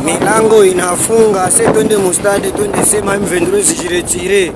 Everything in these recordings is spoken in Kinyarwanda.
Milango inafunga, se twende mu stade, twende sema M23 zijiretirer.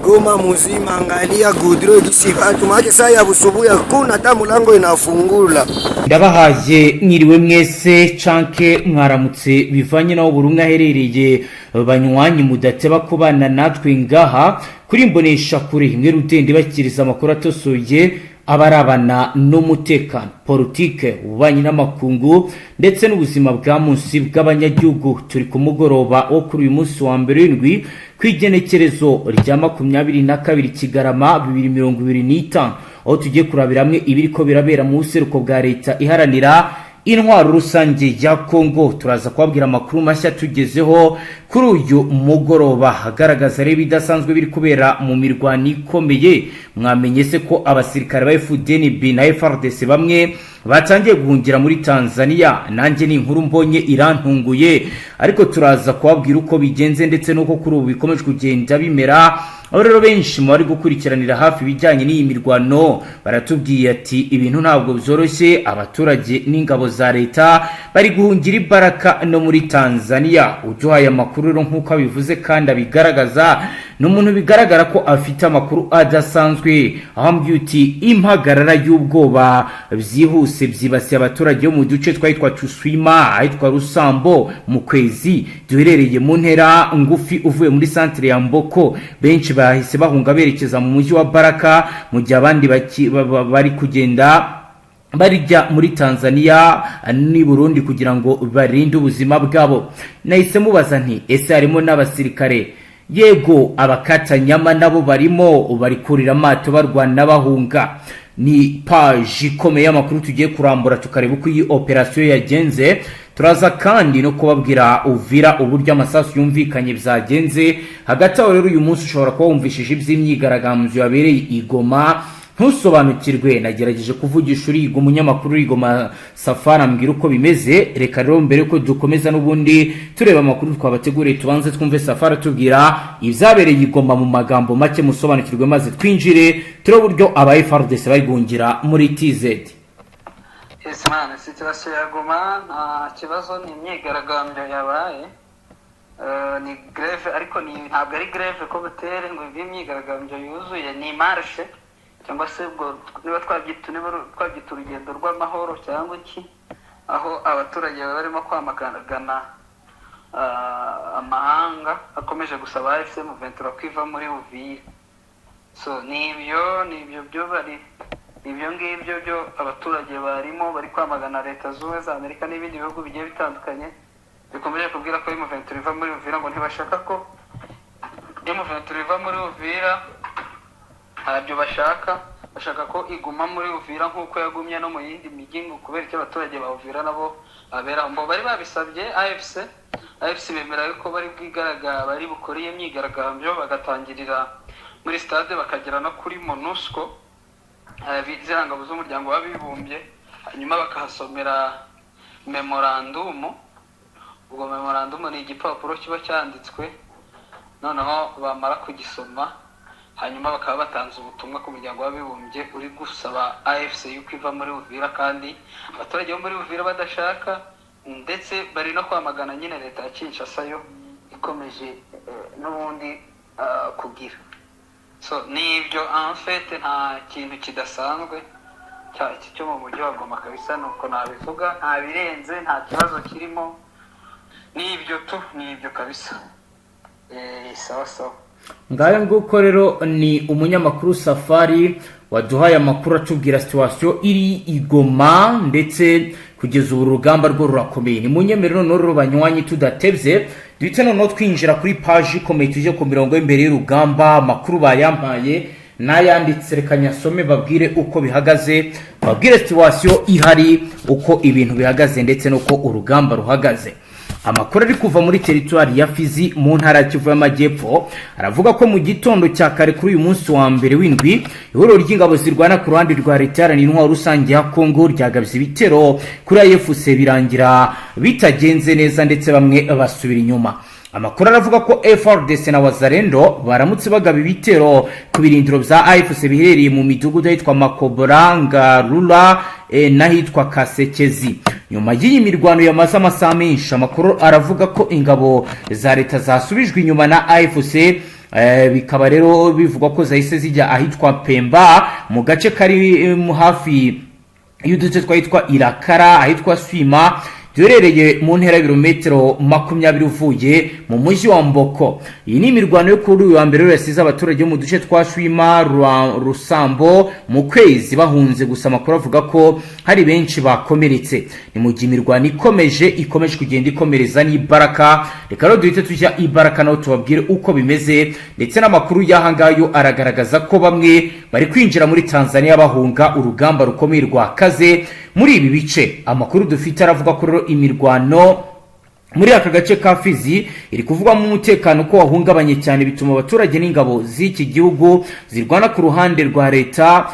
Goma muzima, angalia goudron gisi watu maake saa ya busubuhi hakuna hata mulango inafungula. Ndabahaye mwiriwe mwese canke mwaramutse, bivanye naho buri umwe aherereye. Banywanyi mudateba kubana natwe ngaha kuri Mbonesha Kure imwe rudende, bakiriza amakuru atosoye abarabana n'umutekano, politike, ububanyi n'amakungu ndetse n'ubuzima bwa munsi bw'abanyagihugu. Turi ku mugoroba wo kuri uyu munsi wa mbere w'indwi, ku igenekerezo rya 22 Kigarama 2025, aho tugiye kurabira hamwe ibiriko birabera mu buseruko bwa Leta Iharanira Intwaro Rusange ya Kongo. Turaza kubabwira amakuru mashya tugezeho kuri uyu mugoroba, agaragaza rero ibidasanzwe biri kubera mu mirwano ikomeye. Mwamenye se ko abasirikare ba FDNB na FARDC bamwe batangiye guhungira muri Tanzania? Nanjye ni inkuru mbonye irantunguye, ariko turaza kubabwira uko bigenze ndetse n'uko kuri ubu bikomeje kugenda bimera. Aho rero benshi mu bari gukurikiranira hafi ibijyanye n'iyi mirwano baratubwiye ati: "Ibintu ntabwo byoroshye, abaturage n'ingabo za leta bari guhungira ibaraka no muri Tanzania." Uduhaye amakuru rero nk'uko abivuze kandi abigaragaza, ni umuntu bigaragara ko afite amakuru adasanzwe, aho ambwiye uti: "Impagarara y'ubwoba byihuse byibasiye abaturage bo mu duce twahitwa Tuswima, ahitwa Rusambo, mu kwezi duherereye mu ntera ngufi uvuye muri santire ya Mboko. Benshi bahise bahunga berekeza mu mujyi wa Baraka, mu gihe abandi bari kugenda barijya muri Tanzania n'i Burundi kugira ngo barinde ubuzima bwabo." Nahise mubaza nti: "Ese harimo n'abasirikare?" "Yego, abakatanyama nabo barimo, bari kurira amato barwana bahunga." Ni paji ikomeye y'amakuru tugiye kurambura, tukareba uko iyi operasiyo yagenze. Turaza kandi no kubabwira Uvira uburyo amasasu yumvikanye byagenze. Hagati aho rero, uyu munsi ushobora kuba wumvishije iby'imyigaragambyo yabereye i Goma ntusobanukirwe. Nagerageje kuvugisha uriga umunyamakuru uri Safari, ambwira uko bimeze. Reka rero mbere ko dukomeza n'ubundi tureba amakuru twabateguriye, tubanze twumve Safari atubwira ibyabereye i Goma mu magambo make, musobanukirwe, maze twinjire turebe uburyo aba FARDC bari guhungira muri TZ. Yes man, situation ya Goma nta kibazo, ni imyigaragambyo yabaye. Ni grève, ariko ni ntabwo ari grève ko butere ngo ibe imyigaragambyo yuzuye, ni marche cyangwa se ubwo niba twabyita urugendo rw'amahoro cyangwa iki, aho abaturage baba barimo kwamagana amahanga akomeje gusaba AFC M23 kwiva muri Uvira. So ni ibyo byo bari ibyo ngibyo byo abaturage barimo bari kwamagana Leta Zunze Ubumwe za Amerika n'ibindi bihugu bigiye bitandukanye bikomeje kubwira ko M23 iva muri Uvira, ngo ntibashaka ko M23 iva muri Uvira. Ntabyo bashaka, bashaka ko iguma muri Uvira nk'uko yagumye no mu yindi mijyi, ngo kubera icyo abaturage ba Uvira nabo babera ngo bari babisabye AFC. AFC bemera yuko bari bwigaraga, bari bukore iyo myigaragambyo, bagatangirira muri stade bakagera no kuri MONUSCO, ziriya ngabo z'Umuryango w'Abibumbye, hanyuma bakahasomera memorandumu. Ubwo memorandumu ni igipapuro kiba cyanditswe, noneho bamara kugisoma, hanyuma bakaba batanze ubutumwa ku Muryango w'Abibumbye uri gusaba AFC yuko iva muri Uvira, kandi abaturage bo muri Uvira badashaka, ndetse bari no kwamagana nyine leta ya Kinshasa yo ikomeje n'ubundi kugira. So ni ibyo en fait, nta kintu kidasanzwe cyo mu mujyi wa Goma kabisa, nuko nabivuga, nta birenze, nta kibazo kirimo, ni ibyo tu, ni ibyo kabisa. Sawa sawa. Ngayo nguko rero, ni umunyamakuru Safari waduhaye amakuru atubwira situation iri i Goma, ndetse kugeza ubu urugamba rwo rurakomeye. Ni munyemerere noneho rero banywanyi, tudatebye, duhite noneho twinjira kuri paji ikomeye, tujye ku mirongo y'imbere y'urugamba. Amakuru bayampaye n'ayanditse, reka nyasome babwire uko bihagaze, babwire situation ihari, uko ibintu bihagaze ndetse n'uko urugamba ruhagaze. Amakuru ari kuva muri teritwari ya Fizi mu ntara ya Kivu y'Amajyepfo aravuga ko mu gitondo cya kare kuri uyu munsi wa mbere w'indwi, ihuriro ry'ingabo zirwana ku ruhande rwa Leta Iharanira Intwaro Rusange ya Kongo ryagabye ibitero kuri AFC, birangira bitagenze neza ndetse bamwe basubira inyuma. Amakuru aravuga ko FARDC na Wazalendo baramutse bagaba ibitero ku birindiro bya AFC biherereye mu midugudu ahitwa Makobora, Ngarura n'ahitwa Kasekezi. Nyuma y'iyi mirwano yamaze amasaha menshi, amakuru aravuga ko ingabo za leta zasubijwe inyuma na AFC. Bikaba rero bivugwa ko zahise zijya ahitwa Pemba, mu gace kari hafi y'uduce twahitwa Irakara, ahitwa Swima, duherereye mu ntera y'ibirometero 20 uvuye mu mujyi wa Mboko. Iyi ni imirwano yo kuri uyu wa mbere rero yasize abaturage bo mu duce twa Shwima, Rusambo mu kwezi bahunze. Gusa amakuru avuga ko hari benshi bakomeretse. Ni mu gihe imirwano ikomeje kugenda ikomereza n'ibaraka. Reka rero duhite tujya ibaraka naho tubabwire uko bimeze, ndetse n'amakuru y'aha ngayo aragaragaza ko bamwe bari kwinjira muri Tanzania bahunga urugamba rukomeye rwakaze muri ibi bice. Amakuru dufite aravuga ko rero imirwano muri aka gace ka Fizi iri kuvugwamo umutekano ko wahungabanye cyane, bituma abaturage n'ingabo z'iki gihugu zirwana ku ruhande rwa leta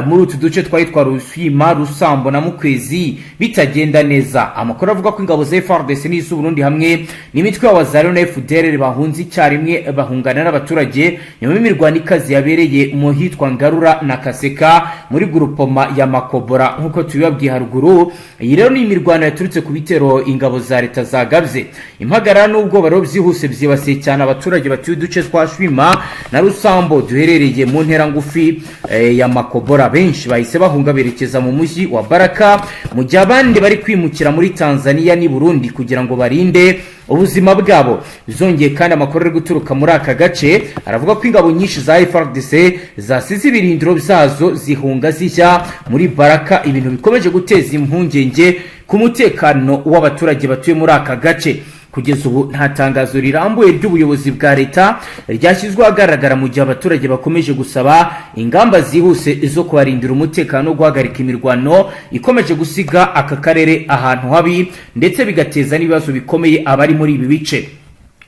muri utu duce twahitwa Ruswima, Rusambo na Mukwezi bitagenda neza. Amakuru avuga ko ingabo za FARDC n'iz'u Burundi hamwe n'imitwe y'Abazalendo na FDLR bahunze icyarimwe, bahungana n'abaturage nyuma y'imirwano ikaze yabereye mu hitwa Ngarura na Kaseka muri groupement ya Makobora, nk'uko tubibabwiye haruguru. Iyi rero ni imirwano yaturutse ku bitero ingabo za leta zagabye. Impagarara n'ubwoba rero byihuse byibasiye cyane abaturage batuye uduce twa Shwima na Rusambo duherereye mu ntera ngufi ya Makobora. Benshi bahise bahunga berekeza mu mujyi wa Baraka, mu gihe abandi bari kwimukira muri Tanzania n'i Burundi kugira ngo barinde ubuzima bwabo. Zongeye kandi, amakuru ari guturuka muri aka gace aravuga ko ingabo nyinshi za FARDC zasize ibirindiro byazo zihunga zijya muri Baraka, ibintu bikomeje guteza impungenge ku mutekano w'abaturage batuye muri aka gace. Kugeza ubu nta tangazo rirambuye ry'ubuyobozi bwa leta ryashyizwe ahagaragara, mu gihe abaturage bakomeje gusaba ingamba zihuse zo kubarindira umutekano no guhagarika imirwano ikomeje gusiga aka karere ahantu habi, ndetse bigateza n'ibibazo bikomeye abari muri ibi bice.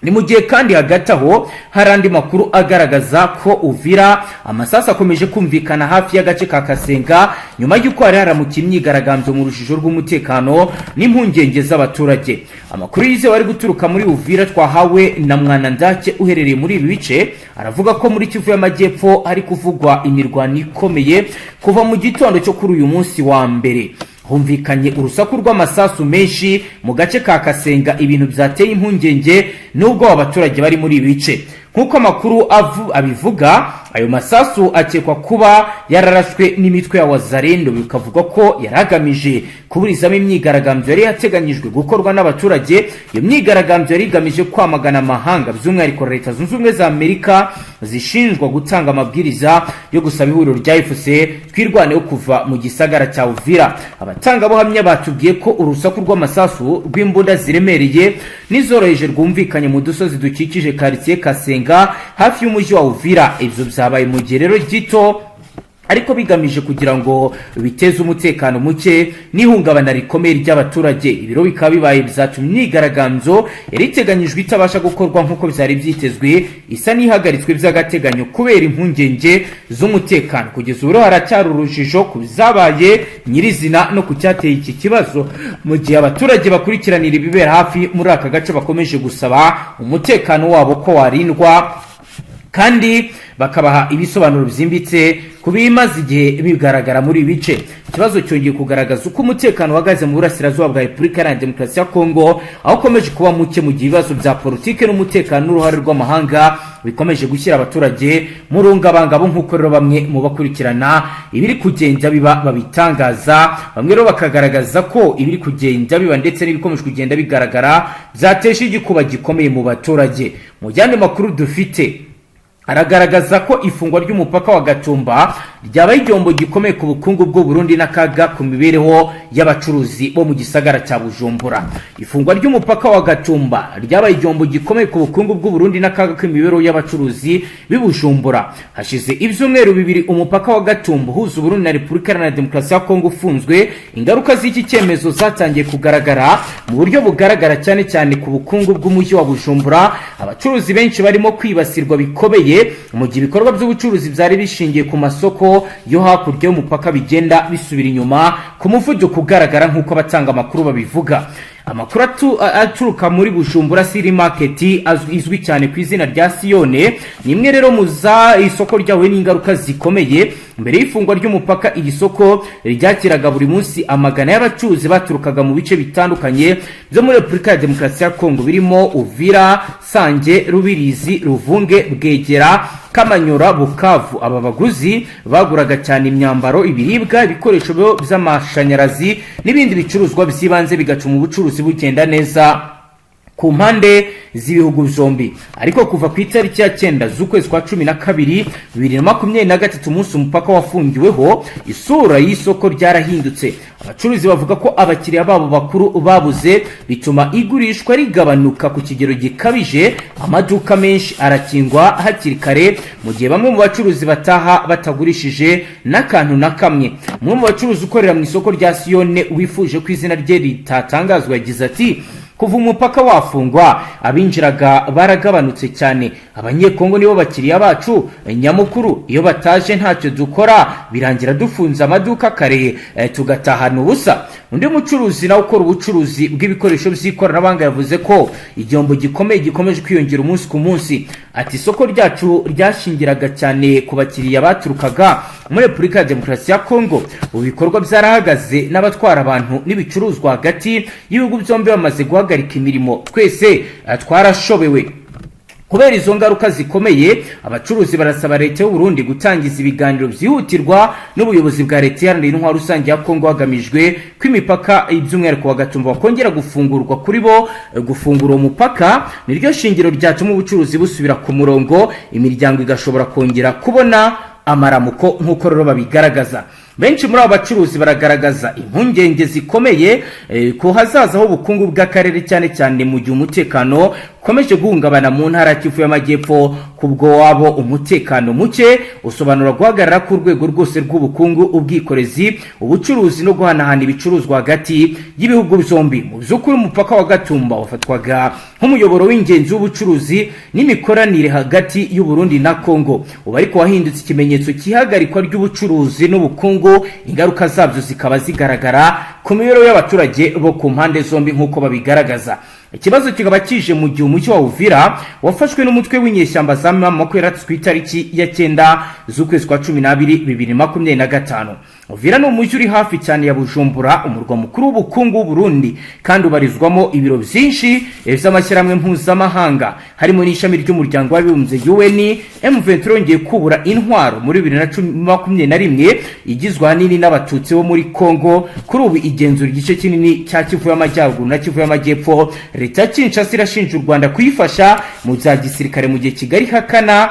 Ni mu gihe kandi hagati aho hari andi makuru agaragaza ko Uvira amasasu akomeje kumvikana hafi y'agace ka Kasenga, nyuma y'uko hari haramukiye imyigaragambyo mu rujijo rw'umutekano n'impungenge z'abaturage. Amakuru yizewe ari guturuka muri Uvira twahawe na Mwanandake uherereye muri ibi bice aravuga ko muri Kivu y'Amajyepfo hari kuvugwa imirwano ikomeye kuva mu gitondo cyo kuri uyu munsi wa mbere. Humvikanye urusaku rw'amasasu menshi mu gace ka Kasenga, ibintu byateye impungenge n'ubwo abaturage bari muri ibi bice. Nk'uko amakuru abivuga, ayo masasu akekwa kuba yararashwe n'imitwe ya Wazalendo, bikavugwa ko yari agamije kuburizamo imyigaragambyo yari yateganyijwe gukorwa n'abaturage. Iyo myigaragambyo yari igamije kwamagana amahanga, by'umwihariko Leta Zunze Ubumwe za Amerika, zishinjwa gutanga amabwiriza yo gusaba ihuriro rya AFC Twirwaneho kuva mu gisagara cya Uvira. Abatangabuhamya batubwiye ko urusaku rw'amasasu rw'imbunda ziremereye n'izoroheje rwumvikanye mu dusozi dukikije karitsiye Kasenga hafi y'umujyi wa Uvira. Ibyo byabaye mu gihe rero gito, ariko bigamije kugira ngo biteze umutekano muke n'ihungabana rikomeye ry'abaturage. Ibiro bikaba bibaye byatumye imyigaragambyo yari iteganyijwe itabasha gukorwa nk'uko byari byitezwe, isa n'ihagaritswe by'agateganyo kubera impungenge z'umutekano. Kugeza ubu rero haracyari urujijo ku byabaye nyirizina no ku cyateye iki kibazo, mu gihe abaturage bakurikiranira ibibera hafi muri aka gace bakomeje gusaba umutekano wabo ko warindwa, kandi bakabaha ibisobanuro byimbitse ku bimaze igihe bigaragara muri ibi bice. Ikibazo cyongeye kugaragaza uko umutekano uhagaze mu burasirazuba bwa Repubulika Iharanira Demokarasi ya Kongo, aho ukomeje kuba muke, mu gihe ibibazo bya politiki n'umutekano n'uruhare rw'amahanga bikomeje gushyira abaturage mu rungabangabo, nk'uko rero bamwe mu bakurikirana ibiri kugenda biba babitangaza. Bamwe rero bakagaragaza ko ibiri kugenda biba ndetse n'ibikomeje kugenda bigaragara byateje igikuba gikomeye mu baturage. Mu yandi makuru dufite aragaragaza ko ifungwa ry'umupaka wa Gatumba ryabaye igihombo gikomeye ku bukungu bw'u Burundi n'akaga ku mibereho y'abacuruzi bo mu gisagara cya Bujumbura. Ifungwa ry'umupaka wa Gatumba ryabaye igihombo gikomeye ku bukungu bw'u Burundi n'akaga k'imibereho y'abacuruzi b'i Bujumbura. Hashize ibyumweru 2 umupaka wa Gatumba uhuza Uburundi na Repubulika Iharanira Demokarasi ya Kongo ufunzwe. Ingaruka z'iki cyemezo zatangiye kugaragara mu buryo bugaragara, cyane cyane ku bukungu bw'umujyi wa Bujumbura. Abacuruzi benshi barimo kwibasirwa bikomeye, mu gihe ibikorwa by'ubucuruzi byari bishingiye ku masoko yo hakurya y'umupaka bigenda bisubira inyuma ku muvuduko ugaragara, nk'uko abatanga amakuru babivuga. Amakuru aturuka muri Bujumbura City Market, izwi cyane ku izina rya Siyone, ni imwe rero mu za isoko ryahuye n'ingaruka zikomeye. Mbere y'ifungwa ry'umupaka, iri soko ryakiraga buri munsi amagana y'abacuruzi baturukaga mu bice bitandukanye byo muri Repubulika ya Demokarasi ya Kongo, birimo Uvira, Sange, Rubirizi, Ruvunge, Bwegera, Kamanyora, Bukavu. Aba baguzi baguraga cyane imyambaro, ibiribwa, ibikoresho by'amashanyarazi n'ibindi bicuruzwa by'ibanze, bigatuma ubucuruzi bugenda neza ku mpande z'ibihugu byombi. Ariko kuva ku itariki ya 9 z'ukwezi kwa 12 2023, umunsi umupaka wafungiweho, isura y'isoko ryarahindutse. Abacuruzi bavuga ko abakiriya babo bakuru babuze, bituma igurishwa rigabanuka ku kigero gikabije. Amaduka menshi arakingwa hakiri kare, mu gihe bamwe mu bacuruzi bataha batagurishije n'akantu na kamwe. Umwe mu bacuruzi ukorera mu isoko rya Siyone wifuje ko izina rye ritatangazwa yagize ati: "Kuva umupaka wafungwa, abinjiraga baragabanutse cyane. Abanyekongo nibo bakiriya bacu nyamukuru. Iyo bataje ntacyo dukora, birangira dufunze amaduka kare, tugatahana ubusa." Undi mucuruzi nawe ukora ubucuruzi bw'ibikoresho by'ikoranabuhanga yavuze ko igihombo gikomeye gikomeje kwiyongera umunsi ku munsi. Ati: "Isoko ryacu ryashingiraga cyane ku bakiriya baturukaga muri Repubulika ya Demokarasi ya Kongo. Ubu bikorwa byarahagaze, n'abatwara abantu n'ibicuruzwa hagati y'ibihugu byombi bamaze guhagarika imirimo. Twese twarashobewe." Kubera izo ngaruka zikomeye, abacuruzi barasaba leta y'u Burundi gutangiza ibiganiro byihutirwa n'ubuyobozi bwa Leta Iharanira Intwaro Rusange ya Kongo, hagamijwe ko imipaka, by'umwihariko wa Gatumba, wakongera gufungurwa kuri bo. Gufungura uwo mupaka niryo shingiro ryatuma ubucuruzi busubira ku murongo, imiryango igashobora kongera kubona amaramuko, nk'uko rero babigaragaza. Benshi muri abo bacuruzi baragaragaza impungenge zikomeye ku hazaza h'ubukungu bw'akarere, cyane cyane mu gihe umutekano ukomeje guhungabana mu ntara ya Kivu y'Amajyepfo. Kubwo wabo, umutekano muke usobanura guhagarara k'urwego rwose rw'ubukungu, ubwikorezi, ubucuruzi no guhanahana ibicuruzwa hagati y'ibihugu byombi. Mu by'ukuri, umupaka wa Gatumba wafatwaga nk'umuyoboro w'ingenzi w'ubucuruzi n'imikoranire hagati y'u Burundi na Kongo. Ubu ariko wahindutse ikimenyetso cy'ihagarikwa ry'ubucuruzi n'ubukungu, ingaruka zabyo zikaba zigaragara ku mibereho y'abaturage bo ku mpande zombi, nk'uko babigaragaza. Ikibazo kikaba kije mu gihe umujyi wa Uvira wafashwe n'umutwe w'inyeshyamba za M23 ku itariki ya 9 z'ukwezi kwa 12 2025. Uvira ni umujyi uri hafi cyane ya Bujumbura, umurwa mukuru w'ubukungu w'u Burundi, kandi ubarizwamo ibiro byinshi by'amashyirahamwe mpuzamahanga, harimo n'ishami ry'Umuryango w'Abibumbye UN. M23 yongeye kubura intwaro muri 2021, igizwe ahanini n'Abatutsi bo muri Congo. Kuri ubu igenzura igice kinini cya Kivu y'Amajyaruguru na Kivu y'Amajyepfo. Leta ya Kinshasa irashinja u Rwanda kuyifasha mu bya gisirikare, mu gihe Kigali ihakana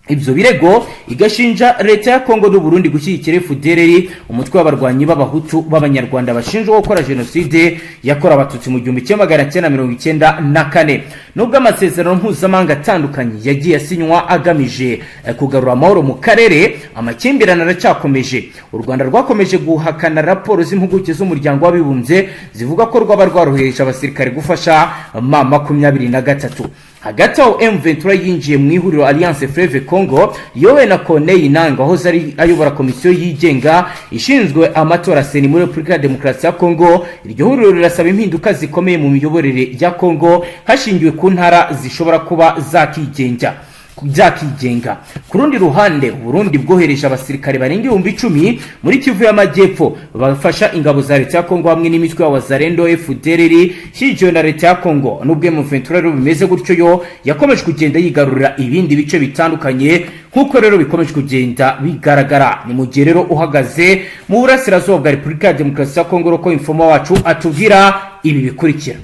ibyo birego, igashinja leta ya Kongo n'u Burundi gushyigikira FDLR, umutwe w'abarwanyi b'Abahutu b'Abanyarwanda bashinjwa gukora jenoside yakorewe Abatutsi mu 1994. Nubwo amasezerano mpuzamahanga atandukanye yagiye asinywa agamije kugarura amahoro mu karere, amakimbirane aracyakomeje. U Rwanda rwakomeje guhakana raporo z'impuguke z'Umuryango w'Abibumbye zivuga ko rwaba rwarohereje abasirikare gufasha M23. Hagati aho, M23 yinjiye mu ihuriro Alliance Fleuve Congo yowe na Corneille Nangaa, wahoze ari ayobora komisiyo yigenga ishinzwe amatora CENI muri Repubulika ya Demokarasi ya Congo. Iryo huriro rirasaba impinduka zikomeye mu miyoborere ya Congo, hashingiwe ku ntara zishobora kuba zakigenga byakigenga. Ku rundi ruhande, Burundi bwohereje abasirikare barenga 10,000 muri Kivu y'Amajyepfo, bafasha ingabo za leta ya Kongo hamwe n'imitwe ya Wazalendo, FDLR ishyigikiwe na leta ya Kongo. Nubwo M23 rero bimeze gutyo, yo yakomeje kugenda yigarurira ibindi bice bitandukanye, nk'uko rero bikomeje kugenda bigaragara. Ni mu gihe rero uhagaze mu burasirazuba bwa Repubulika ya Demokarasi ya Kongo, ko informer wacu atubwira ibi bikurikira.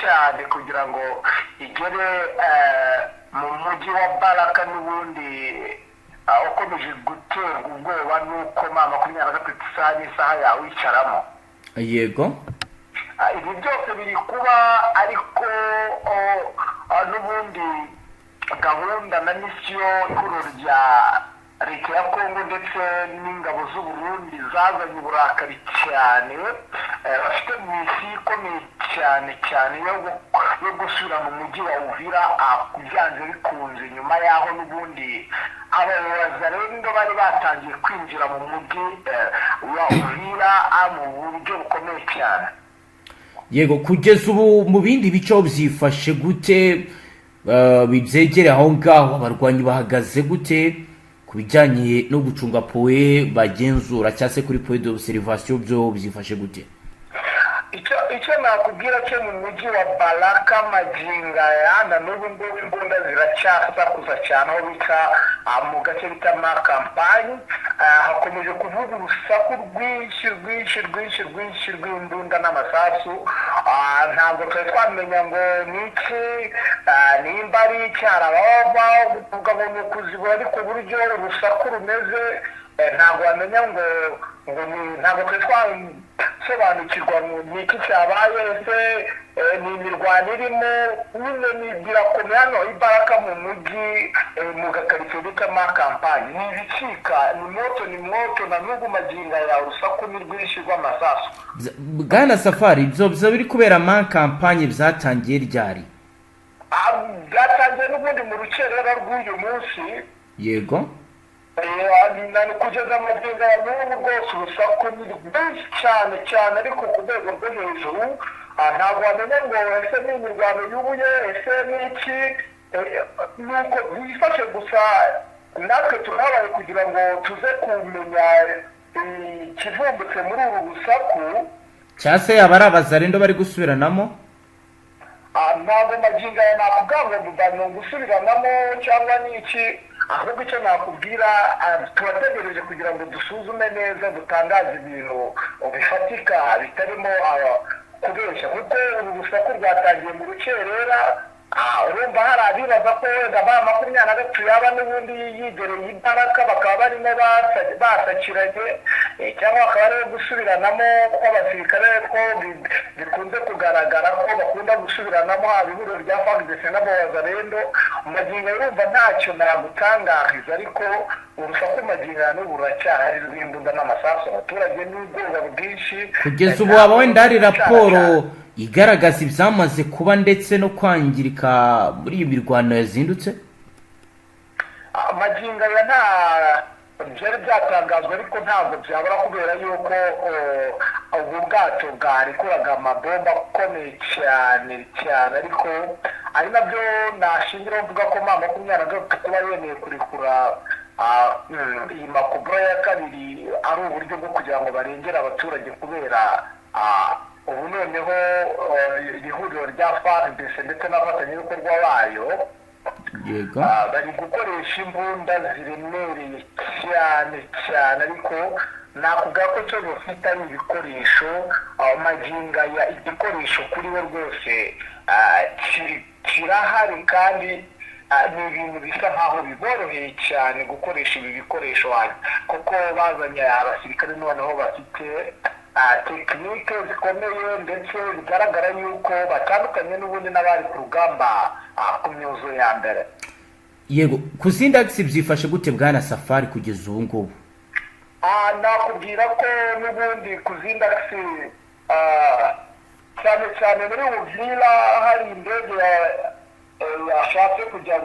Cyane kugira ngo igere mu mujyi wa Baraka, n'ubundi ukomeje guterwa ubwoba n'uko M23 isaha n'isaha yawicaramo. Ibi byose biri kuba, ariko n'ubundi gahunda na mission ihuriro rya leta ya Kongo ndetse n'ingabo z'u Burundi zazanye uburakari cyane. Bafite mission ikomeye cyane cyane yo gusubira mu mujyi wa Uvira byanze bikunze, nyuma y'aho n'ubundi Abazalendo bari batangiye kwinjira mu mujyi wa Uvira mu buryo bukomeye cyane. Yego, kugeza ubu mu bindi bice ho byifashe gute? Byegereye aho ngaho, abarwanyi bahagaze gute ku bijyanye no gucunga point bagenzura, cyangwa se kuri point d'observation, byo byifashe gute? Icyo nakubwira cyo, mu mujyi wa Baraka magingo aya na n'ubu ngubu imbunda ziracyasakuza cyane, aho bita mu gace bita Ma Campagne. Hakomeje kuvuga urusaku rwinshi rwinshi rwinshi rwinshi rw'imbunda n'amasasu. Ntabwo twari twamenya ngo ni iki, nimba ari iki. Hari ababa bavuga ngo ni ukuzibura, ariko uburyo urusaku rumeze, ntabwo wamenya ngo ni, ntabwo twari twasobanukirwa ngo ni iki cyabaye. Ese ni imirwano irimo nyine? Birakomeye hano i Baraka mu mujyi, mu gakaritsiye bita Ma Campagne. Ni ibicika, ni moto, ni moto. Na n'ubu magingo aya urusaku ni rwinshi rw'amasasu. Bwana Safari, ibyo biri kubera Ma Campagne byatangiye ryari? Byatangiye n'ubundi mu rukerera rw'uyu munsi. Kugeza magingo aya n'ubu rwose urusaku ni rwinshi cyane cyane, ariko ku rwego rwo hejuru. Ntabwo wamenya ngo ese ni imirwano yubuye, ese ni iki? Nuko wifashe gusa, natwe turabaye kugira ngo tuze kumenya ikivumbutse muri uru rusaku. Cyangwa se yaba ari abazarendo bari gusubiranamo? Ntabwo magingo aya nakubwira ngo ni ugusubiranamo cyangwa ni iki. Ahubwo icyo nakubwira, turategereje kugira ngo dusuzume neza, dutangaze ibintu bifatika bitarimo kubeshya, kuko uru rusaku rwatangiye mu rukerera. Urumva hari abibaza ko wenda ba 23 yaba n'ubundi yigereye i Baraka, bakaba barimo basakiranye, cyangwa bakaba barimo gusubiranamo kw'abasirikare, ko bikunze kugaragara ko bakunda gusubiranamo, haba ihuriro rya FARDC n'abawazarendo. Magingo urumva ntacyo nagutangariza, ariko urusaku magingo aya n'ubu ruracyahari rw'imbunda n'amasasu. Abaturage n'ubwoba bwinshi. Kugeza ubu waba wenda hari raporo igaragaza ibyamaze kuba ndetse no kwangirika muri iyi mirwano yazindutse? Magingo aya nta byari byatangazwa, ariko ntabwo byabura kubera yuko ubu bwato bwarekuraga amabomba akomeye cyane cyane, ariko ari nabyo nashingira mvuga ko M23 kuba yemeye kurekura iyi Makobora ya kabiri ari uburyo bwo kugira ngo barengere abaturage, kubera ubu noneho iri huriro rya FARDC ndetse n'abafatanyabikorwa bayo bari gukoresha imbunda ziremereye cyane cyane. Ariko nakubwira ko icyo bafite ari ibikoresho. Magingo aya igikoresho kuri we rwose kirahari, kandi ni ibintu bisa nkaho biboroheye cyane gukoresha ibi bikoresho, kuko bazanye abasirikare noneho bafite tekinike zikomeye, ndetse bigaragara yuko batandukanye n'ubundi n'abari ku rugamba ku myuzo ya mbere. Yego, ku zindi axes byifashe gute, bwana Safari, kugeza ubu ngubu? Nakubwira ko n'ubundi ku zindi axes, cyane cyane muri Uvira, hari indege yashatse kujya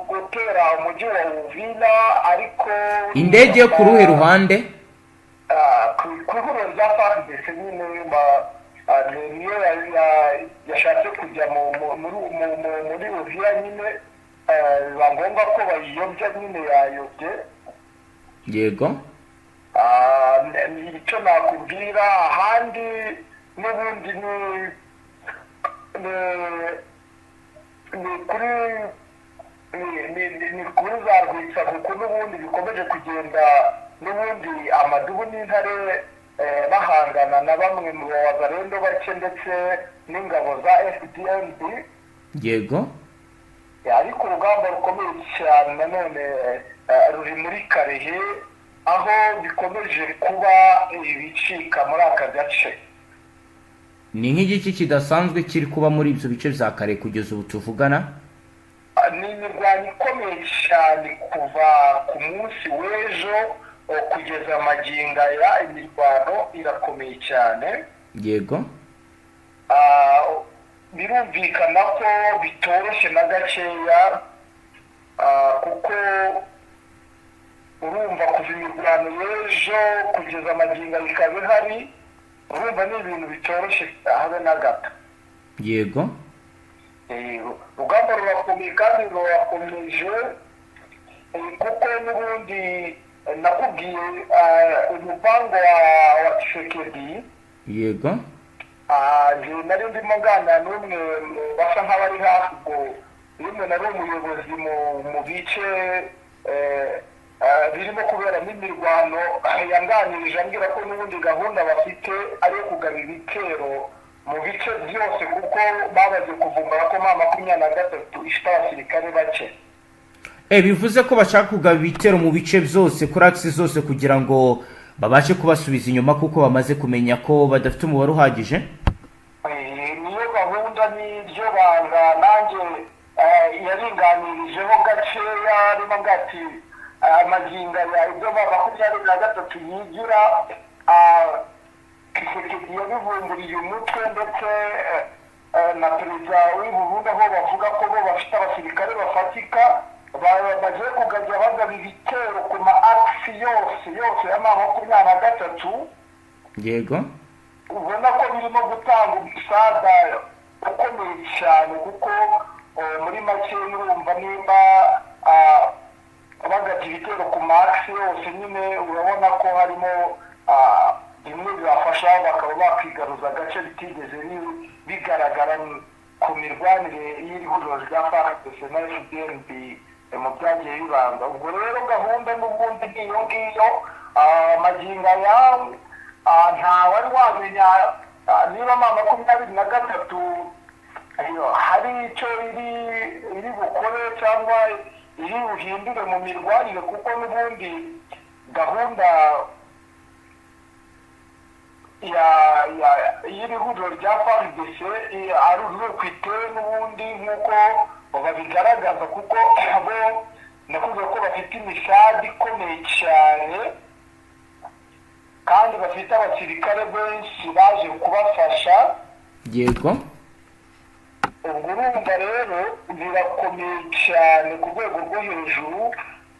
gutera umujyi wa Uvira, ariko Indege yo ku ruhe ruhande? Ku ihuriro rya FARDC nyine, niyo yashatse kujya muri Uvira nyine, biba ngombwa ko bayiyobya nyine, yayobye. Icyo nakubwira ahandi n'ubundi ni kuri za Rwitsa, kuko n'ubundi bikomeje kugenda n'ubundi amadubu n'intare, bahangana na bamwe mu bazarendo bake ndetse n'ingabo za FDNB. Ariko urugamba rukomeye cyane nanone ruri muri Kalehe, aho bikomeje kuba ibicika muri aka gace. Ni nk'igiki kidasanzwe kiri kuba muri ibyo bice bya Kalehe kugeza ubu tuvugana? Ni imirwano ikomeye cyane kuva ku munsi w'ejo kugeza magingo aya, imirwano irakomeye cyane. Birumvikana ko bitoroshye na gakeya, kuko urumva kuva imirwano y'ejo kugeza magingo aya ikaba ihari. Urumva ni ibintu bitoroshye habe na gato. Urugamba rurakomeye kandi rurakomeje, kuko n'ubundi nakubwiye umupango wa Tshisekedi. Njye nari ndimo nganira n'umwe mu basa nk'abari hafi, ubwo rimwe nari umuyobozi mu bice birimo kuberamo imirwano, yanganirije ambwira ko n'ubundi gahunda bafite ari iyo kugaba ibitero mu bice byose, kuko bamaze kuvumbura ko M23 ifite abasirikare bake. Bivuze ko bashaka kugaba ibitero mu bice byose, kuri axes zose, kugira ngo babashe kubasubiza inyuma, kuko bamaze kumenya ko badafite umubare uhagije. Niyo gahunda, n'iryo banga. Nanjye yaringanirijeho gakeya, arimo avuga ati amagingo aya ibyo M23 yigira, Tshisekedi yabivumburiye umutwe, ndetse na perezida w'i Burundi, aho bavuga ko bo bafite abasirikare bafatika, bagiye kugajya bagaba ibitero ku ma axes yose yose ya M23. Ubona ko birimo gutanga umusada ukomeye cyane, kuko muri make urumva nimba bagabye ibitero ku ma axes yose nyine, urabona ko harimo bimwe bibafasha bakaba bakwigaruza agace bitigeze bigaragara ku mirwanire y'iri huriro rya FARDC na FDNB mu byagiye bibanza. Ubwo rero gahunda n'ubundi ni iyo ngiyo. Magingo aya nta wari wamenya niba M23 hari icyo iri bukore cyangwa iri buhindure mu mirwanire, kuko n'ubundi gahunda ya ya y'iri huriro rya FARDC ari uko iteye n'ubundi nk'uko babigaragaza, kuko bo nakuvuga ko bafite imisadi ikomeye cyane kandi bafite abasirikare benshi baje kubafasha. Ubwo urumva rero birakomeye cyane ku rwego rwo hejuru,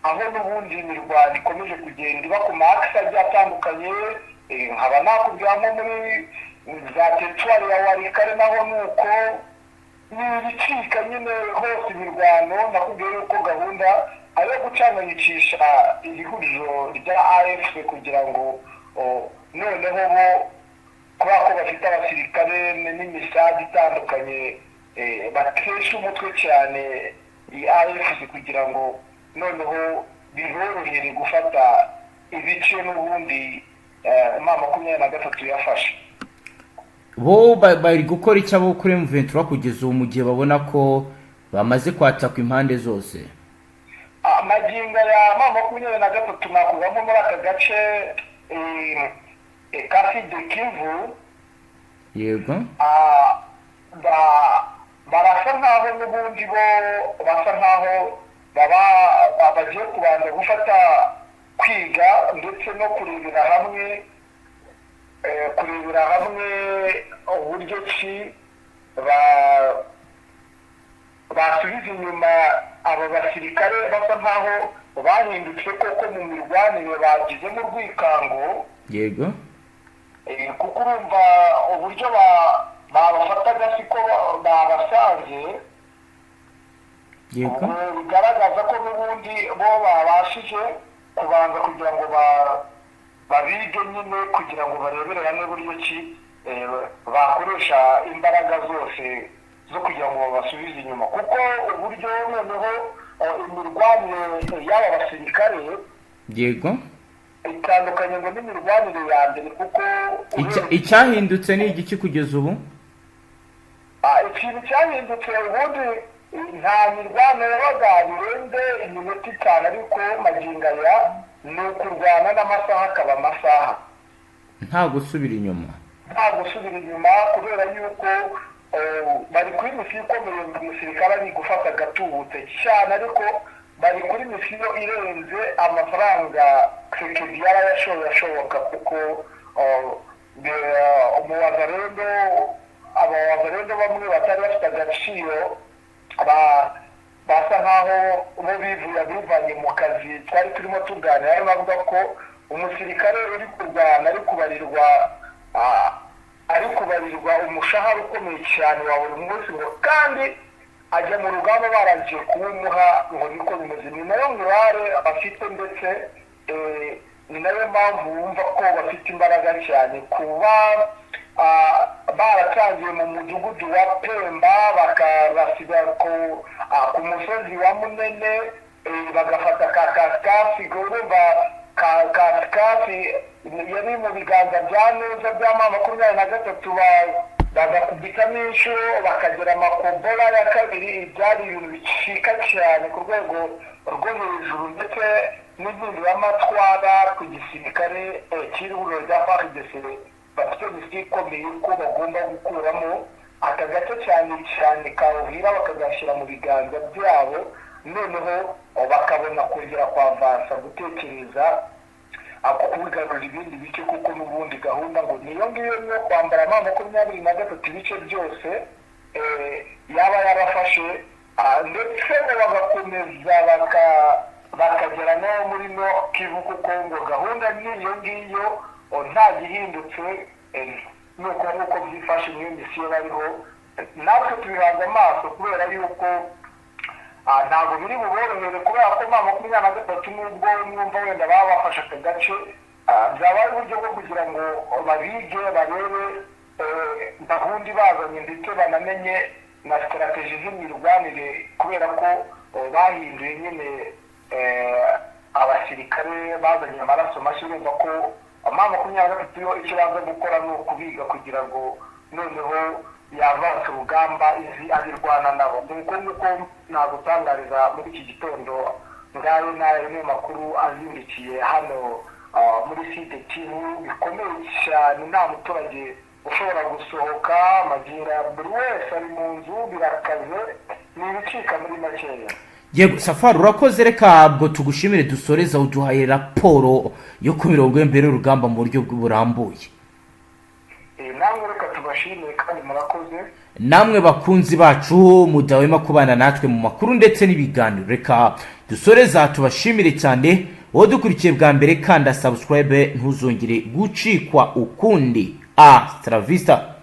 aho n'ubundi imirwano ikomeje kugenda iba ku ma axes agiye atandukanye. Nkaba nakubwira nko muri za teritwari ya Walikale, naho ni uko, ni ibicika nyine hose imirwano. Nakubwiye yuko gahunda ari iyo gucanganyikisha iri huriro rya AFC kugira ngo noneho bo, kubera ko bafite abasirikare n'imisadi itandukanye, batesha umutwe cyane iyi AFC, kugira ngo noneho biborohere gufata ibice n'ubundi M23 yafashe. Bo bari gukora icyo abo kuri M23 kugeza ubu, mu gihe babona ko bamaze kwatakwa impande zose? Magingo ya M23, nakuvamo muri aka gace ka Sud Kivu, barasa nkaho n'ubundi bo basa nkaho baba bagiye kubanza gufata kwiga ndetse no kurebera hamwe uburyo ki basubiza inyuma aba basirikare basa nkaho bahindutse koko mu mirwanire, bagizemo urwikango. Kuko urumva uburyo babafataga siko babasanze. Ubwo bigaragaza ko n'ubundi bo babashije kubanza kugira ngo babige nyine, kugira ngo barebere hamwe buryo ki bakoresha imbaraga zose zo kugira ngo babasubize inyuma, kuko uburyo noneho imirwanire y'aba basirikare itandukanye ngo n'imirwanire ya mbere, kuko Icyahindutse ni igiki kugeza ubu? Ikintu cyahindutse, ubundi nta mirwano yabaga birenze iminota 5, ariko magingo aya ni ukurwana n'amasaha akaba amasaha. Nta gusubira inyuma. Nta gusubira inyuma, kubera yuko bari kuri misiyo ikomeye. Umusirikare ari gufata agatubutse cyane, ariko bari kuri misiyo irenze amafaranga Tshisekedi yaba yashoye ashoboka, kuko umuwazarendo, abawazarendo bamwe batari bafite agaciro, basa nkaho bo bivuye bivanye mu kazi. Twari turimo tuganira, arimo avuga ko umusirikare uri kurwana ari kubarirwa Ari kubarirwa umushahara ukomeye cyane wa buri munsi, ngo kandi ajya mu rugamba barangije kuwumuha, ngo niko bimeze. Ni nayo morale bafite, ndetse ni nayo mpamvu wumva ko bafite imbaraga cyane, kuba baratangiye mu mudugudu wa Pemba, bakabasiga ku musozi wa Munene, bagafata ka Kasikasi. Urumva Kasikasi yari mu biganza bya neza bya M23, bagakubitamo inshuro, bakagera Makobola ya kabiri. Byari ibintu bicika cyane ku rwego rwo hejuru, ndetse n'impinduramatwara ku gisirikare cy'ihuriro rya FARDC. Bafite misiyo ikomeye ko bagomba gukuramo aka gace, cyane cyane ka Uvira, bakagashyira mu biganza byabo, noneho bakabona kongera kwavansa gutekereza ako kubigarurira ibindi bice, kuko n'ubundi gahunda ngo niyo ngiyo yo kwambara M23 ibice byose yaba yarafashe, ndetse ngo bagakomeza bakagera no muri no Kivu, kuko ngo gahunda niyo ngiyo, nta gihindutse. Nuko nk'uko byifashe, niyo misiyo bariho, natwe tubihanze amaso, kubera yuko ntabwo biri buborohere, kubera ko M23, nubwo mwumva wenda baba bafashe aka gace, byaba ari uburyo bwo kugira ngo babige, barebe gahunda ibazanye, ndetse banamenye na stratégie z'imirwanire, kubera ko bahinduye nyine abasirikare, bazanye amaraso mashya. Urumva ko M23 yo icyo baza gukora ni ukubiga, kugira ngo noneho yavanse urugamba izi abirwana nabo. Nuko nguko nagutangariza muri iki gitondo. Ngayo nayo niyo makuru azindukiye hano muri Sud-Kivu. Bikomeye cyane, nta muturage ushobora gusohoka magingo ya, buri wese ari mu nzu, birakaze, ni ibicika muri makeya. Yego Safari, urakoze. Reka ubwo tugushimire, dusoreza uduhaye raporo yo ku mirongo y'imbere y'urugamba mu buryo burambuye. Namwe reka tubashimire kandi murakoze. Namwe bakunzi bacu mudahwema kubana natwe mu makuru ndetse n'ibiganiro, reka dusoreza tubashimire cyane. Wowe dukurikiye bwa mbere, kanda subscribe, ntuzongere gucikwa ukundi. A travista.